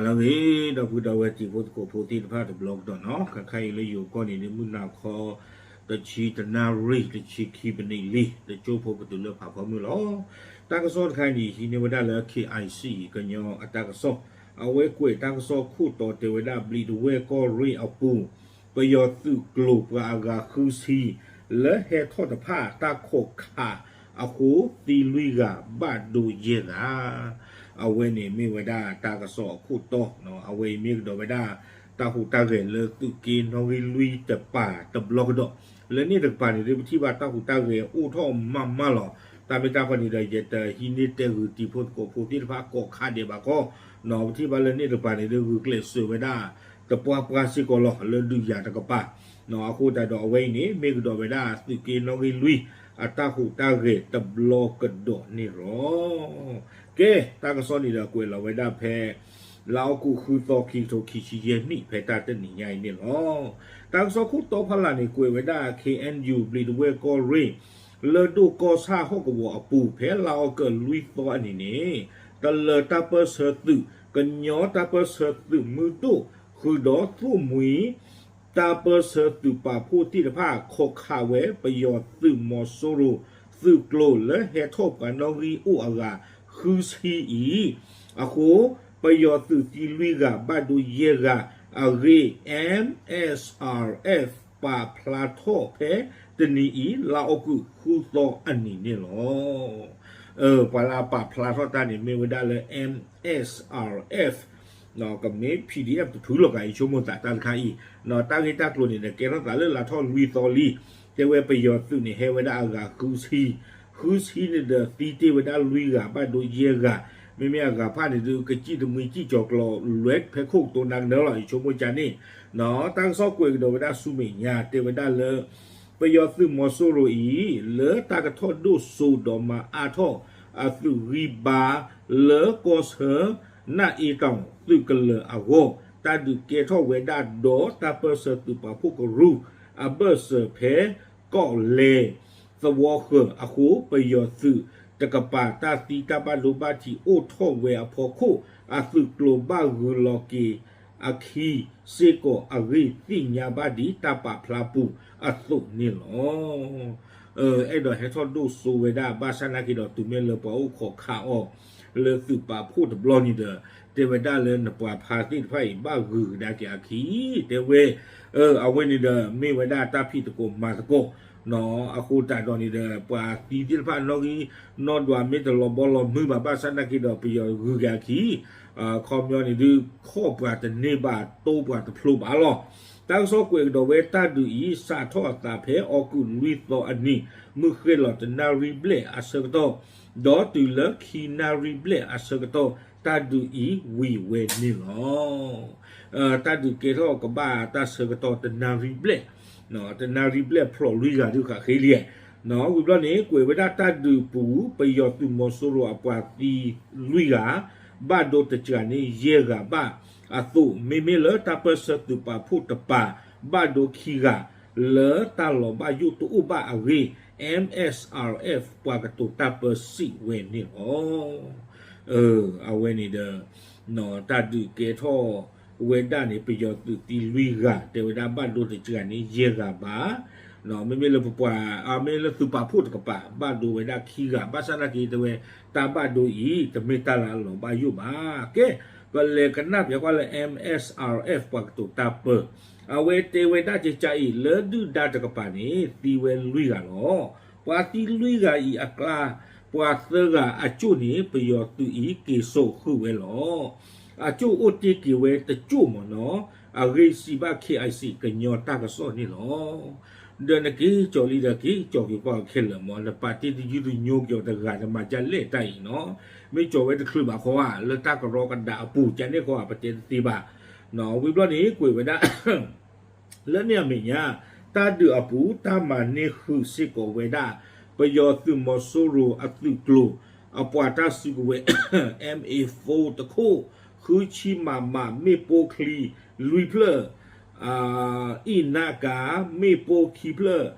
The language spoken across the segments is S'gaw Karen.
လၢအဂ့ၤ ဒီပုၢ်ဒီဝဲၢ်တံၤဖိသကိးဖိသ့ၣ်တဖၣ်တဘျီကဒီးနီၤ, ခါခါအံၤလၢယိၤကီၢ်န့ၣ် ဒ်မုၢ်နၤခီ တဆံတနၣ်ရံၣ် တဆံခံပနံးလံ တကၠိဖိကတုၤလၢဖးဖီမုၢ်လီၤ. တၢ်ကစီၣ်တခါအံၤန့ၣ် ဟံးန့ၢ်ဝဲဒၣ်လၢ KIC ကညီအတၢ်ကစီၣ်, အဝဲကွဲးတၢ်ကစီၣ်ခိၣ်တီတဲဝဲဒၣ် ဘျံးတဝဲၢ်ကီၢ်ရ့ၣ်အပူၤ ပယီၤသုးကျိၤပှၤအဂၤဃုဆံ လၢဟဲထီၣ်တဖၣ်တၢ်ခိးခးအဃိ သံလွံၢ်ဂၤဘၣ်ဒိယဲၢ်ဂၤ အဝဲန့ၣ်မ့ၢ်ဝဲဒၣ်တၢ်ကစီၣ်အခိၣ်တီ, အဝဲအံၤမ့ၢ်ကဒီးဝဲဒၣ် တၢ်ဟူးတၢ်ဂဲၤလၢသုးက့နီၣ်ဂံၢ်လွံၢ်တပၤတဘျီကဒီး, လၢန့ၣ်တကပၤန့ၣ်ဒ်ပထံၣ်ဘၣ်တၢ်ဟူးတၢ်ဂဲၤအိၣ်ထီၣ်မးမးလီၤ. တၢ်မ့ၢ်တၢ်ဃီန့ၣ်ဒီး ယတဟံးန့ၢ်တဲဂုာ်တံၤဖိသကိးဖိသ့ၣ်တဖၣ်ကိးခါဒဲးဘၣ်ခီ, ပထံၣ်ဘၣ်လၢန့ၣ်တကပၤန့ၣ်ဒ်ဂုာ်ကျဲးစၢးဝဲဒၣ် တပှၢ်ပှၢ်စ့ၢ်ကီးလီၤ လၢဒုးယၤတကပၤ အဃိသတးဒီးအဝဲအံၤန့ၣ် မ့ၢ်ကဒီးဝဲဒၣ်သုးက့နီၣ်ဂံၢ်လွံၢ် အတၢ်ဟူးတၢ်ဂဲၤတဘျီကဒီးန့ၣ်လီၤ. ကဲ တၢ်ကစီၣ်န့ၣ်ဒီးကွဲးလီၤဝဲဒၣ်ဖဲ လါအီကူးဃုသီ ခံကထိခံဆံယဲၢ်နံၣ် ဖဲတၢ်တနံၤညါအံၤန့ၣ်လီၤ. တၢ်ကစီၣ်ခိၣ်တီဖးလၢ်န့ၣ် ကွဲးဝဲဒၣ် KNU ဘျံးတဝဲၢ်ကီၢ်ရ့ၣ် လၢဒိၣ်ကီၢ်ဆၣ်ဟီၣ်ကဝီၤအပူၤ ဖဲလါအီကူးလွံၢ်သီအနံၤန့ၣ် တလၢၤတၢ်ပၢၢ်ဆၢသုး ကညီတၢ်ပၢၢ်ဆၢသုးမုၢ်ဒိၣ် ဃုာ်ဒီးသိၣ်မှံၤ တၢ်ပၢၢ်ဆၢသုးပာ်ဖှိၣ်သ့ၣ်တဖၣ် ခိးခးဝဲပယီၤသုးမီၤစိရိၤ သုးကျိၤလၢဟဲထီၣ်ပှၤနီၣ်ဂံၢ်အိၣ်အဂၤဃုဆံအံၤ, အဃိ ပယီၤသုးသံလွံၢ်ဂၤဘၣ်ဒိယဲၢ်ဂၤအဂ့ၢ် M S R F ပာ်ဖျါထီၣ်ဖဲတနံၤအံၤ လါအီကူးဃုသီအနံၤန့ၣ်လီၤ. ပှၤလၢအပာ်ဖျါထီၣ်တၢ်န့ၣ် မ့ၢ်ဝဲဒၣ်လၢ M S R F ကမ့ၢ် P D F တဖုလီၤက့ၤ ယဆိကမိၣ်သးတၢ်တခါအံၤ, တၢ်ဂ့ၢ်တၢ်ကျိၤန့ၣ်ဒီး ကဲထီၣ်သးလၢလါထီၣ်လွံၢ်သီလံ, တဲဝဲပယီၤသုးန့ၣ်ဟဲဝဲဒၣ်အဂၤဃုဆံ, ဃုဆံန့ၣ်ဒီးသံတ့ၢ်ဝဲဒၣ်လွံၢ်ဂၤ ဘၣ်ဒိယဲၢ်ဂၤ, မ့မ့ၢ်အဂၤဖၣ်န့ၣ်ဒုး ကစံၣ်တမှံစံၣ်ကၠီၤကျီၤ လွဲဖဲခိၣ်ကတိၤနၤကနၢလီၤ ယဆိကမိၣ်ကန့ၣ်, တၢ်ကစီၣ်ကွဲးကဒီးဝဲဒၣ်ဆူမဲာ်ညါ တဲဝဲဒၣ်လၢ ပယီၤသုးမီၤစိရိၤအံၤ လၢတၢ်ကထီၣ်ဒိၣ်စိဒီးမၤအါထီၣ်အသုးဂံၢ်ဘါ လၢကီၢ်ဆၢ နၣ်အ့တီၤသုးကလၢၤအဂီၢ် တၢ်ဒုးကဲထီၣ်ဝဲဒၣ်ဒီးတၢ်ပၢၢ်ဆၢသုးပာ်ဖှိၣ်ကရူၢ် အဘၢၣ်စၢၤဖဲ ကီးလဲၤ သဝီဃၢၤအဃိ ပယီၤသုးတကပၤတၢ်သံတၢ်ဘၣ်ဒိဘၣ်ထံးအိၣ်ထီၣ်ဝဲအဖီခိၣ် အသုးကျိၤဘၣ်ဂုၤလီၤက့ၤအခံစ့ၢ်ကီးအဂ့ၢ် သ့ၣ်ညါဘၣ်ဒ်တၢ်ပာ်ဖျါပူၤအသိးန့ၣ်လီၤ. အဲၣ်ဒိးဟဲထီၣ်ဒိၣ်စိဝဲဒၣ် ဘၣ်ဆၣ်နာ်က့ဒီး တုၤမ့ၢ်လၢပှၤအိၣ်ခိးခးအီၤ လၢသုးပာ်ဖှိၣ်တဘျီန့ၣ်ဒီး တဲဝဲဒၣ်လၢနပှၤဖါသ့ၣ်တဖၣ်အံၤ ဘၣ်ဂုၤကဒါက့ၤအခံ တဲဝဲ အဝဲန့ၣ်ဒီး မ့ၢ်ဝဲဒၣ်တၢ်ဖံးသကိးမၤသကိး အဃိသတးဒီးန့ၣ်ဒီး ပှၤသံသ့ၣ်တဖၣ်နီၣ်ဂံၢ်နီၣ်ဒွးမ့ၢ်တလီၤဘီလီၤမုၢ်ဘၣ် ဘၣ်ဆၣ်နာ်က့ဒီး ပယီၤဂုၤက့ၤအခံ ခီပညီန့ၣ်ဒုး ခီၣ်ပှၤတန့ၢ်ဘၣ် တိပှၤတဖျိဘၣ်လီၤ. တၢ်ကစီၣ်ကွဲးကဒီးဝဲတၢ်ဒုးအံၤ စးထီၣ်အသးဖဲအီကူးလွံၢ်သီအနံၤ မုၢ်ဃ့ၢ်လီၤတနၣ်ရံၣ်ဘျဲၣ်အဆၢကတီၢ် ဒီးတုၤလၢခံနၣ်ရံၣ်ဘျဲၣ်အဆၢကတီၢ် တၢ်ဒုးအံၤဝံၤဝဲန့ၣ်လီၤ. တၢ်ဒုးကဲထီၣ်ကဘၣ်တၢ်ဆၢကတီၢ်တနၣ်ရံၣ်ဘျဲၣ်, တနၣ်ရံၣ်ဘျဲၣ်ဖျိးလွံၢ်ဂၤဒုးဃးဃ့လံ, ဝံၤဘျီန့ၣ် ကွဲးဝဲဒၣ်တၢ်ဒုးပူၤ ပယီၤသုးမီၤစိရိၤအပှၤသံလွံၢ်ဂၤ, ဘၣ်ဒိတစှၤန့ၢ်ယဲၢ်ဂၤဘၣ်အသိး မ့မ့ၢ်လၢတၢ်ပၢၢ်ဆၢသုးပာ်ဖှိၣ်တပၤ ဘၣ်ဒိခံဂၤ လၢတၢ်လီၤဘၣ်ယိၣ်တအိၣ်ဘၣ်အဂ့ၢ် M S R F ပှၤကတိၤတၢ်ပၢစံးဝဲန့ၣ်လီၤ. အဝဲန့ၣ်ဒီး တၢ်ဒုးကဲထီၣ်ဝဲဒၣ်န့ၣ် ပယီၤသုးသံလွံၢ်ဂၤ တဲဝဲဒၣ်ဘၣ်ဒိတစှၤန့ၢ်ယဲၢ်ဂၤဘၣ်, မ့မ့ၢ်လၢပပှၤ မ့ၢ်လၢသုးပာ်ဖှိၣ်တကပၤ ဘၣ်ဒိဝဲဒၣ်ခံဂၤ ဘၣ်ဆၣ်နာ်က့တဲဝဲ တၢ်ဘၣ်ဒိအံၤ တမ့ၢ်တၢ်လၢအလီၤဘၣ်ယိၣ်ဘၣ်. ကဲ ပလဲၤကနၣ်ပျဲကွၢ်လၢ M S R F ပှၤကတိၤတၢ်ပၢ အဝဲတဲဝဲဒၣ်ကကါအံၤ လၢဒုၣ်ဒါတကပၤန့ၣ် သံဝဲလွံၢ်ဂၤလီၤ. ပှၤသံလွံၢ်ဂၤအံၤအကျါ ပှၤသၢဂၤအကၠိၣ်န့ၣ် ပယီၤသုးအံၤက့ၤစိာ်ဃုာ်ဝဲလီၤ. အကၠိၣ်အိၣ်တ့ၢ်က့ၤဝဲတကၠိၣ်မ့ၢ်နီၤ, အဂ့ၢ်စံးဘၣ် K I C ကညီတၢ်ကစီၣ်န့ၣ်လီၤ. ဒီးနက့ၤကၠီၤလံဒီးက့ၤကၠီၤက့ၤကွၢ်ခဲလၢာ်မ့ၢ် နပာ်တ့ၢ်တယုၢ်တညိက့ၤအီၤတဂၤ နမၤဒ်လဲၣ်တၢ်အံၤနီၤ, မ့ၢ်ကၠီၤဝဲတချုးဘၣ်ဃီဧါ, လၢတၢ်ကရီကဒးအပူၤ ကန့ၣ်ဃီဧါ ပတဲတသ့ဘၣ်. ဝံၤဘျီန့ၣ် ကွဲးဝဲဒၣ် လၢန့ၣ်အမဲာ်ညါ တၢ်ဒုးအပူၤ တၢ်မၤန့ၢ်ဃုာ်စ့ၢ်ကီးဝဲဒၣ် ပယီၤသုးမီၤစိရိၤအသုးကျိၤ အပှၤတၢ်စုကဝဲၤ M A four တခိၣ်, ဃုဆံ မမ မ့ၣ်ပိၢ်ချံလွံၢ်ဖျၢၣ်, အံၣ်နးကၤ မ့ၣ်ပိၢ်ခံဖျၢၣ်,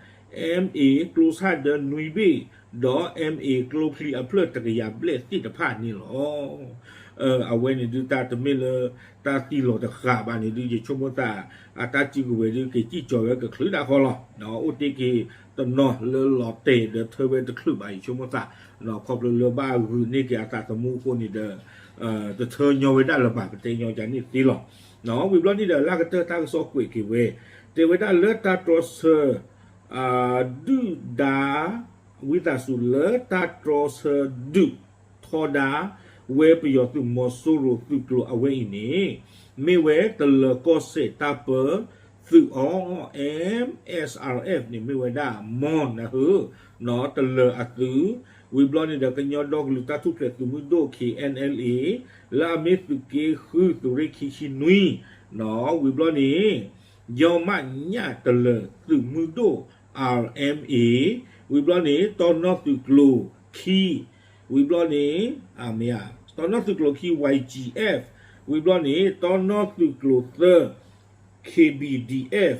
M A ကျိဆၣ်ဒၢနွံဘ့ၣ်, ဒီး M A ကျိချံအဖျၢၣ်တကယၤဘျဲၣ်သ့ၣ်တဖၣ်န့ၣ်လီၤ. အဝဲန့ၣ်ဒုးတၢ်တမ့ၢ်လၢ တၢ်သံလီၤတဃာ်ဘၣ်န့ၣ်ဒုး ယဆိကမိၣ်သး အတၢ်စုကဝဲၤဒုးက့ၤစံၣ်ကၠီၤဝဲကချုးဒၣ်ဃီလီၤ. အိၣ်တ့ၢ်က့ၤတနီၤလၢလီၤတဲာ်ဒီးထၢဝဲတချုးဘၣ် ယဆိကမိၣ်သး ခီဖျိလၢဘၣ်ဂုာ်န့ၢ်က့ၤအသးသမူအဃိန့ၣ်ဒီး တထၢညီဝဲဒၣ်လၢၤဘၣ် ပတဲညီဒ်န့ၣ်သ့လီၤ. ဝံၤဘျီန့ၣ်ဒီး လၢကတၢၢ်တၢ်ကစီၣ်ကွဲးက့ၤဝဲ တဲဝဲဒၣ်လၢတၢ်တြီဆၢ ဒုၣ်ဒါ ဝံသးစူၤလၢတၢ်တြီဆၢဒုးထီဒါ ဝဲပယီၤသုးမီၤစိရိၤသုးကျိၤအဝဲအံၤန့ၣ် မ့ၢ်ဝဲတလၢၤကီၢ်စဲၣ်တၢ်ပၢသုးအီၤ M S R F န့ၣ် မ့ၢ်ဝဲဒၣ် မီၢ်နၢဟၢ နီၢ်တလၢၤအသုး ဝံၤဘျီန့ၣ်ဒီး ကညီဒီကလုာ်တၢ်ထူၣ်ဖျဲးသုးမုၢ်ဒိၣ် K N L A လၢအမ့ၢ်သုးက့ဃုသုးရ့ၣ်ခံဆံနွံ နီၢ် ဝံၤဘျီန့ၣ် ယီမးညၣ်တလၢၤသုးမုၢ်ဒိၣ် R M A ဝံၤဘျီန့ၣ် တီနီၢ်သုးကျိၤခံ ဝံၤဘျီန့ၣ် မ့ၢ် တီနီၢ်သုးကျိၤခံ Y G F ဝံၤဘျီန့ၣ် တီနီၢ်သုးကျိၤသၢ K B D F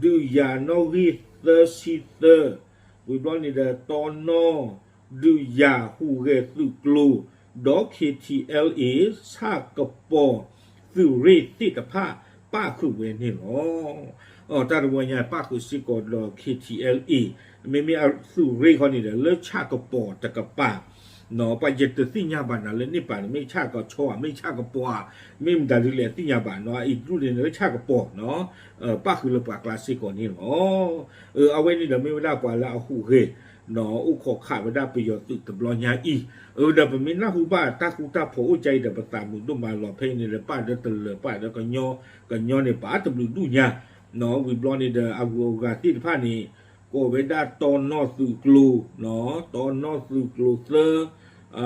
ဒုးယၤနီၣ်ဂံၢ်သၢဆံသၢ ဝံၤဘျီန့ၣ်ဒီး တီနီၢ်ဒုးယၤဟူးဂဲၤသုးကျိၤ ဒီး K T L A ဆၣ်ကပီၤသုးရ့ၣ်သ့ၣ်တဖၣ် ပၣ်ဃုာ်ဝဲန့ၣ်လီၤ. တၢ်တဝီညါပၣ်ဃုာ်စ့ၢ်ကီးဒီး K T L A မ့မ့ၢ်အသုးရ့ၣ်ခီန့ၣ်ဒီး လၢဆၣ်ကပီၤတကပၤ ပှၤယတသ့ၣ်ညါဘၣ်နၤလၢန့ၣ်ပၤန့ၣ် မ့ၢ်ဆၣ်ကဆီဧါ မ့ၢ်ဆၣ်ကပီၤဧါ မ့ၢ်မတၤဒ်လဲၣ်သ့ၣ်ညါဘၣ်နီၢ် အံၤဒူၣ်န့ၣ်လၢဆၣ်ကပီၤနီၢ် ပၣ်ဃုာ်လၢပှၤကျါစ့ၢ်ကီးန့ၣ်လီၤ. အဝဲန့ၣ်ဒီးမ့ၢ်ဝဲဒၣ်ပှၤလၢအဟူးဂဲၤ နီၢ် အိၣ်ခိးခးဝဲဒၣ်ပယီၤသုးတဘျီညါအံၤ အဝဲဒီးပမ့ၢ်နၢ်ဟူဘၣ်တၢ်ဃူတၢ်ဖိးအိၣ်ကါအံၤဒီး ပသးမုာ်ဒိၣ်မးလီၤ ဖဲအံၤန့ၣ်ဒီး ပၣ်ဒီးတလၢၤ ပၣ်ဒီးကညီ ကညီန့ၣ် ပာ်တဘျုးဒူၣ်ညါ နီၢ် ဝံၤဘျီန့ၣ်ဒီး အဂုၤအဂၤသ့ၣ်တဖၣ်န့ၣ် ကိးဝဲဒၣ်တီနီၢ်သုးကျိၤ နီၢ် တီနီၢ်သုးကျိၤသၢ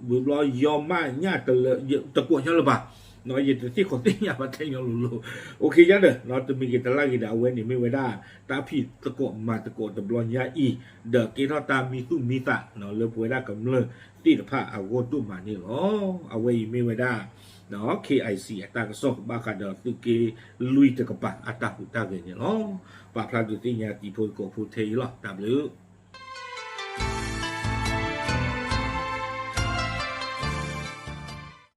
ဝံၤဘျီယီမးညၣ်တလၢၤ တကိးညီလၢၤဘၣ် နီၢ် ယတသ့ၣ်ခီသ့ၣ်ညါဘၣ်ထဲညီလိၤလိၤ အိၣ်ခ့ယါဒီး နီၢ် တမံၤဂ့ၤတလါဂ့ၤဒီး အဝဲန့ၣ်မ့ၢ်ဝဲဒၣ် တၢ်ဖံးသကိးမၤသကိးတဘျီညါအံၤ ဒီးကဲထီၣ်တၢ်မံသူၣ်မံသး နီၢ် လၢပဝဲဒၣ်ကမျၢၢ်သ့ၣ်တဖၣ်အဂီၢ်ဒိၣ်မးန့ၣ်လီၤ. အဝဲအံၤမ့ၢ်ဝဲဒၣ် နီၢ် K I C အတၢ်ကစီၣ်ဘၣ်ဃးဒီးသုးက့လွံၢ်တကပၤအတၢ်ဟူးတၢ်ဂဲၤန့ၣ်လီၤ. ပာ်ဖျါဒုးသ့ၣ်ညါတံၤဖိသကိးဖိထဲအံၤလီၤ. တၢ်ဘျုး